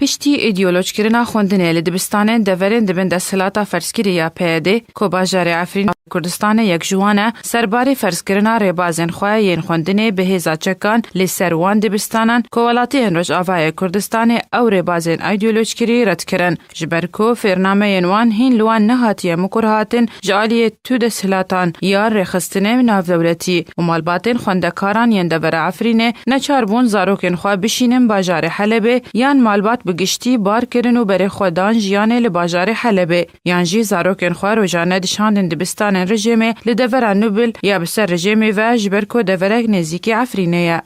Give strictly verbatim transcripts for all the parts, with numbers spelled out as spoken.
Piştî îdeolojkirina xwendinê li dibistanên deverên di bin desthilata ferzkirî ya P Y D, ku bajarê Efrîn Kurdistanê yek ji wan e, serbarî ferzkirina rêbazên xwe yên xwendinê bi hêza çekan li ser wan dibistanan ku welatiyên Rojavayê Kurdistanê ew rêbazên îdeolojkirî red kirin, ji ber ku fêrnameyên wan hîn li wan nehatiye mikurhatin ji aliyê tu desthilatan ya rêxistinê navdewletî û malbatên xwendekaran yên devera Efrînê neçar bûn zarokên xwe bişînin bajarê Helebê yan malbat bi giştî bar kirin û berê xwe dan jiyanê li bajarê Helebê, yan jî zarokên xwe rojane dişandin dibistanên rejêmê li devera Nubil ya bi ser rejêmê ve, ji ber ku deverek nêzîkî Efrînê ye.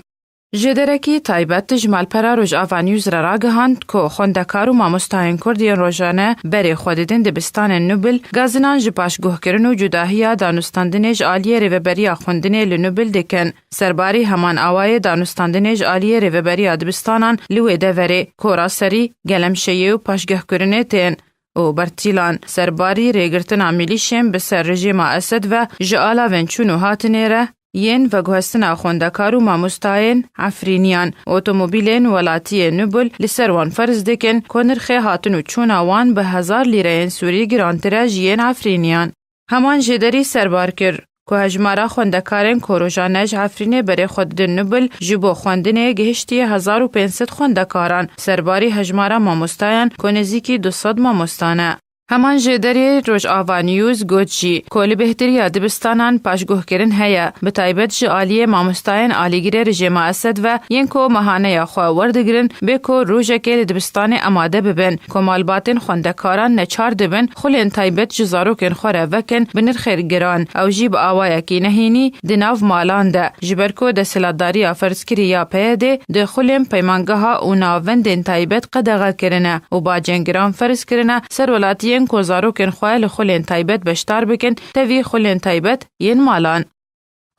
Jêderekî taybet ji malpera Rojava News re ragihand ku xwendekar û mamostayên Kurd yên rojane berê xwe didin dibistanên Nubil, gazinan ji paşguhkirin û cudahiya danûstandinê ji aliyê rêveberiya xwendinê li Nubil dikin. Serbarî heman awayê danûstandinê ji aliyê rêveberiya dibistanan li wê deverê, Kora Serî, Gelemşeyê û paşguhkirinê tên û Bertîlan, serbarî rêgirtina milîşên bi ser rejîma Esed ve ji alavên çûn û hatinê re yên veguhestina xwendekar û mamostayên Efrîniyan, otomobîlên welatiyê Nubil li ser wan ferz dikin ku nirxê hatin û çûna wan bi hezar lîreyên Sûrî girantir e ji yên Efrîniyan. Heman jêderî serbar kir ku hejmara xwendekarên ku rojane ji Efrînê berê xwe didin Nubil ji bo xwendinê gihiştiye hezar û pênc sed xwendekaran, serbarî hejmara mamostayan ku nêzîkî du sed mamosta ne. Heman jêderê Rojava News got jî ku li bêhtiriya dibistanan paşguhkirin heye, bi taybet ji aliyê mamostayên alîgirê rejêma Esed ve yên ku mehaneya xwe werdigirin, bê ku rojekê li dibistanê amade bibin, ku malbatên xwendekaran neçar dibin xulên taybet ji zarokên xwe re vekin bi nirxê giran, ew jî bi awayekî nehênî di nav malan de, ji ber ku desthilatdariya ferzkirî ya P Y D di xulên peymangeha û navendên taybet qedexe kirine û bacên giran ferz kirine ser welatiyên ku zarokên xwe li xulên taybet beşdar bikin, tevî xulên taybet yên malan.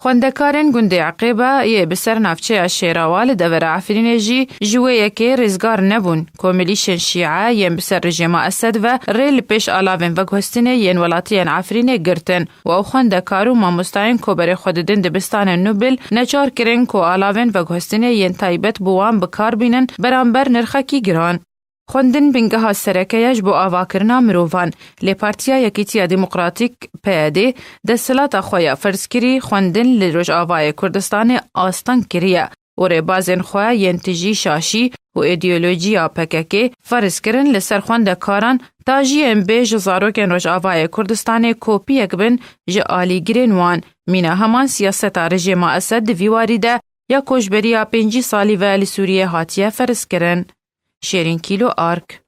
Xwendekarên gundê Eqêbe yê bi ser navçeya Şêrawa li devera Efrînê jî ji wê yekê rêzgar nebûn ku milîşên şîe yên bi ser rejêma Esed ve rê li pêş alavên veguhestinê yên welatiyên Efrînê girtin û ew xwendekar û mamostayên ku berê xwe didin dibistanên Nubil neçar kirin ku alavên veguhestinê yên taybet bi wan bi kar bînin beramber nirxekî giran. Xwendin bingeha sereke ye ji bo avakirina mirovan. Lê Partiya Yekîtiya Demokratîk, P Y D, desthilata xwe ya ferzkirî xwendin li Rojavayê Kurdistanê asteng kiriye û rêbazên xwe yên tijî şaşî û îdeolojiya P K K ferz kirin li ser xwendekaran, ta jî yên bê ji zarokên Rojavayê Kurdistanê kopiyek bin ji alîgirên wan. Mîna heman siyaseta rejêma Esed di vî warî de ya koçberiya pêncî salî ve li Sûriyê hatiye ferz kirin. Şêrîn Kîlo Ark.